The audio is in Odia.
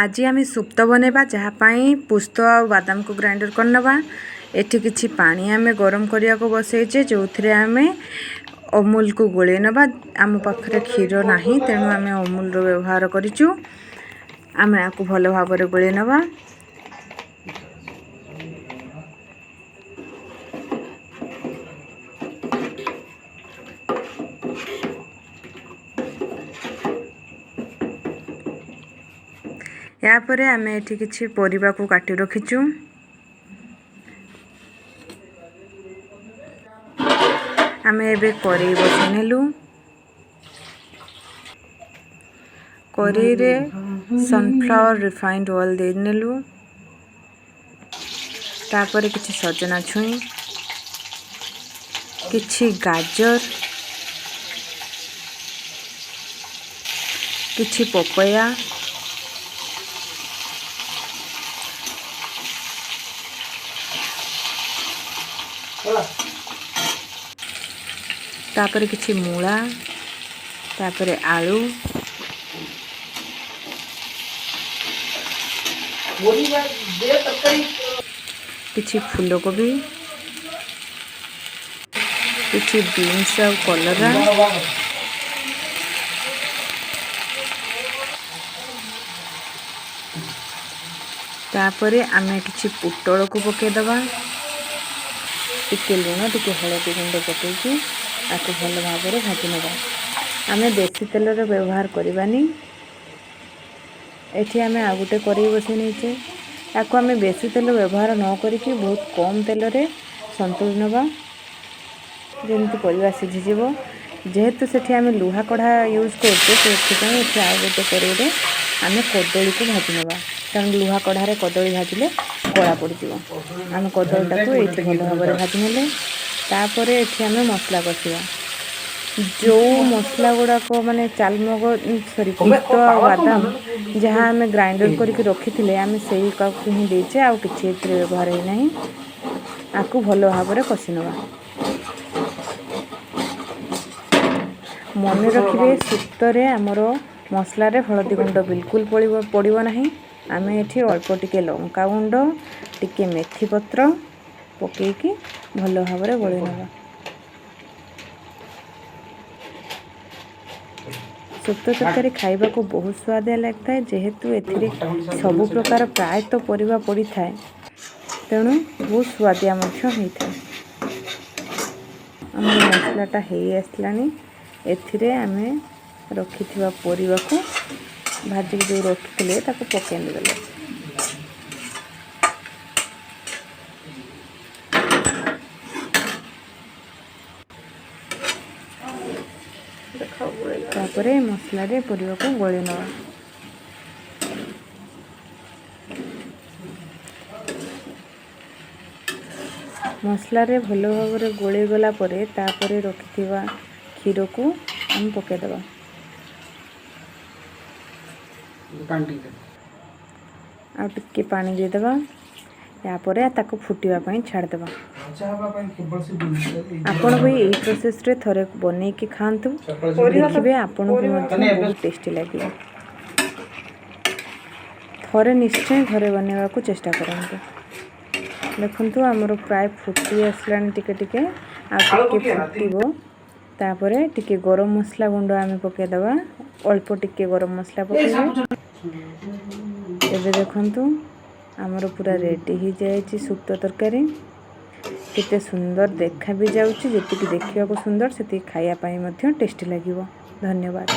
ଆଜି ଆମେ ସୁପ୍ତ ବନେଇବା, ଯାହା ପାଇଁ ପୁସ୍ତ ଆଉ ବାଦାମକୁ ଗ୍ରାଇଣ୍ଡର କରିନେବା। ଏଠି କିଛି ପାଣି ଆମେ ଗରମ କରିବାକୁ ବସେଇଛେ, ଯେଉଁଥିରେ ଆମେ ଅମୁଲକୁ ଗୋଳେଇ ନେବା। ଆମ ପାଖରେ କ୍ଷୀର ନାହିଁ, ତେଣୁ ଆମେ ଅମୁଲର ବ୍ୟବହାର କରିଛୁ। ଆମେ ଆକୁ ଭଲ ଭାବରେ ଗୋଳେଇ ନେବା। ଏହାପରେ ଆମେ ଏଠି କିଛି ପରିବାକୁ କାଟି ରଖିଛୁ। ଆମେ ଏବେ କରେଇ ବସେଇ ନେଲୁ। କରେଇରେ ସନଫ୍ଲାୱାର ରିଫାଇଣ୍ଡ ଅଏଲ୍ ଦେଇନେଲୁ। ତାପରେ କିଛି ସଜନା ଛୁଇଁ, କିଛି ଗାଜର, କିଛି ପପୟା, ତାପରେ କିଛି ମୂଳା, ତାପରେ ଆଳୁ, କିଛି ଫୁଲକୋବି, କିଛି ବିନ୍ସ ଆଉ କଲରା, ତାପରେ ଆମେ କିଛି ପୋଟଳକୁ ପକାଇଦେବା। ଟିକେ ଲୁଣ, ଟିକେ ହଳଦୀ ଗୁଣ୍ଡ ପକାଇକି ଆକୁ ଭଲ ଭାବରେ ଭାଜି ନେବା। ଆମେ ବେଶୀ ତେଲର ବ୍ୟବହାର କରିବାନି। ଏଠି ଆମେ ଆଉ ଗୋଟେ କରେଇ ବସେଇ ନେଇଛେ। ତାକୁ ଆମେ ବେଶୀ ତେଲ ବ୍ୟବହାର ନ କରିକି ବହୁତ କମ୍ ତେଲରେ ସନ୍ତୁଳି ନେବା, ଯେମିତି ପରିବା ସିଝିଯିବ। ଯେହେତୁ ସେଠି ଆମେ ଲୁହା କଢ଼ା ୟୁଜ୍ କରୁଛେ, ସେଥିପାଇଁ ଏଠି ଆଉ ଗୋଟେ କରେଇରେ ଆମେ କଦଳୀକୁ ଭାଜି ନେବା, କାରଣ ଲୁହା କଢ଼ାରେ କଦଳୀ ଭାଜିଲେ କଳା ପଡ଼ିଯିବ। ଆମେ କଦଳୀଟାକୁ ଏଇଠି ଭଲ ଭାବରେ ଭାଜି ନେଲେ। ତାପରେ ଏଠି ଆମେ ମସଲା କଷିବା। ଯେଉଁ ମସଲା ଗୁଡ଼ାକ ମାନେ ଚାଲମଗ, ସରି, ପୋସ୍ତ ଆଉ ବାଦାମ ଯାହା ଆମେ ଗ୍ରାଇଣ୍ଡର କରିକି ରଖିଥିଲେ, ଆମେ ସେଇଟାକୁ ହିଁ ଦେଇଛେ। ଆଉ କିଛି ଏଥିରେ ବ୍ୟବହାର ହେଇନାହିଁ। ଆକୁ ଭଲ ଭାବରେ କଷି ନେବା। ମନେ ରଖିବେ, ସୁପ୍ତରେ ଆମର ମସଲାରେ ହଳଦୀ ଗୁଣ୍ଡ ବିଲକୁଲ ପଡ଼ିବ ନାହିଁ। ଆମେ ଏଠି ଅଳ୍ପ ଟିକେ ଲଙ୍କା ଗୁଣ୍ଡ, ଟିକେ ମେଥି ପତ୍ର ପକାଇକି ଭଲ ଭାବରେ ଗୋଳେଇ ନେବା। ସୁପ୍ତ ତରକାରୀ ଖାଇବାକୁ ବହୁତ ସୁଆଦିଆ ଲାଗିଥାଏ। ଯେହେତୁ ଏଥିରେ ସବୁ ପ୍ରକାର ପ୍ରାୟତଃ ପରିବା ପଡ଼ିଥାଏ, ତେଣୁ ବହୁତ ସୁଆଦିଆ ମଧ୍ୟ ହେଇଥାଏ। ଆମର ମସଲାଟା ହେଇ ଆସିଲାଣି। ଏଥିରେ ଆମେ ରଖିଥିବା ପରିବାକୁ, ଭାଜିକି ଯେଉଁ ରଖିଥିଲେ, ତାକୁ ପକାଇ ଦେଲେ। ତାପରେ ମସଲାରେ ପରିବାକୁ ଗୋଳେଇ ନେବା। ମସଲାରେ ଭଲ ଭାବରେ ଗୋଳେଇ ଗଲା ପରେ, ତାପରେ ରଖିଥିବା କ୍ଷୀରକୁ ଆମେ ପକାଇଦେବା। ଆଉ ଟିକେ ପାଣି ଦେଇଦେବା। ତାପରେ ତାକୁ ଫୁଟିବା ପାଇଁ ଛାଡ଼ିଦେବା। ଆପଣ ବି ଏଇ ପ୍ରୋସେସ୍ରେ ଥରେ ବନେଇକି ଖାଆନ୍ତୁ, ଦେଖିବେ ଆପଣଙ୍କୁ ମଧ୍ୟ ବହୁତ ଟେଷ୍ଟି ଲାଗିବ। ଥରେ ନିଶ୍ଚୟ ଘରେ ବନେଇବାକୁ ଚେଷ୍ଟା କରନ୍ତୁ। ଦେଖନ୍ତୁ, ଆମର ପ୍ରାୟ ଫୁଟି ଆସିଲାଣି ଟିକେ ଟିକେ, ଆଉ ଟିକେ ଫୁଟିବ। ତାପରେ ଟିକେ ଗରମ ମସଲା ଗୁଣ୍ଡ ଆମେ ପକାଇଦେବା। ଅଳ୍ପ ଟିକେ ଗରମ ମସଲା ପକାଇବେ। ଏବେ ଦେଖନ୍ତୁ, ଆମର ପୁରା ରେଡ଼ି ହେଇଯାଇଛି ସୁପ୍ତ ତରକାରୀ। କେତେ ସୁନ୍ଦର ଦେଖା ବି ଯାଉଛି। ଯେତିକି ଦେଖିବାକୁ ସୁନ୍ଦର, ସେତିକି ଖାଇବା ପାଇଁ ମଧ୍ୟ ଟେଷ୍ଟି ଲାଗିବ। ଧନ୍ୟବାଦ।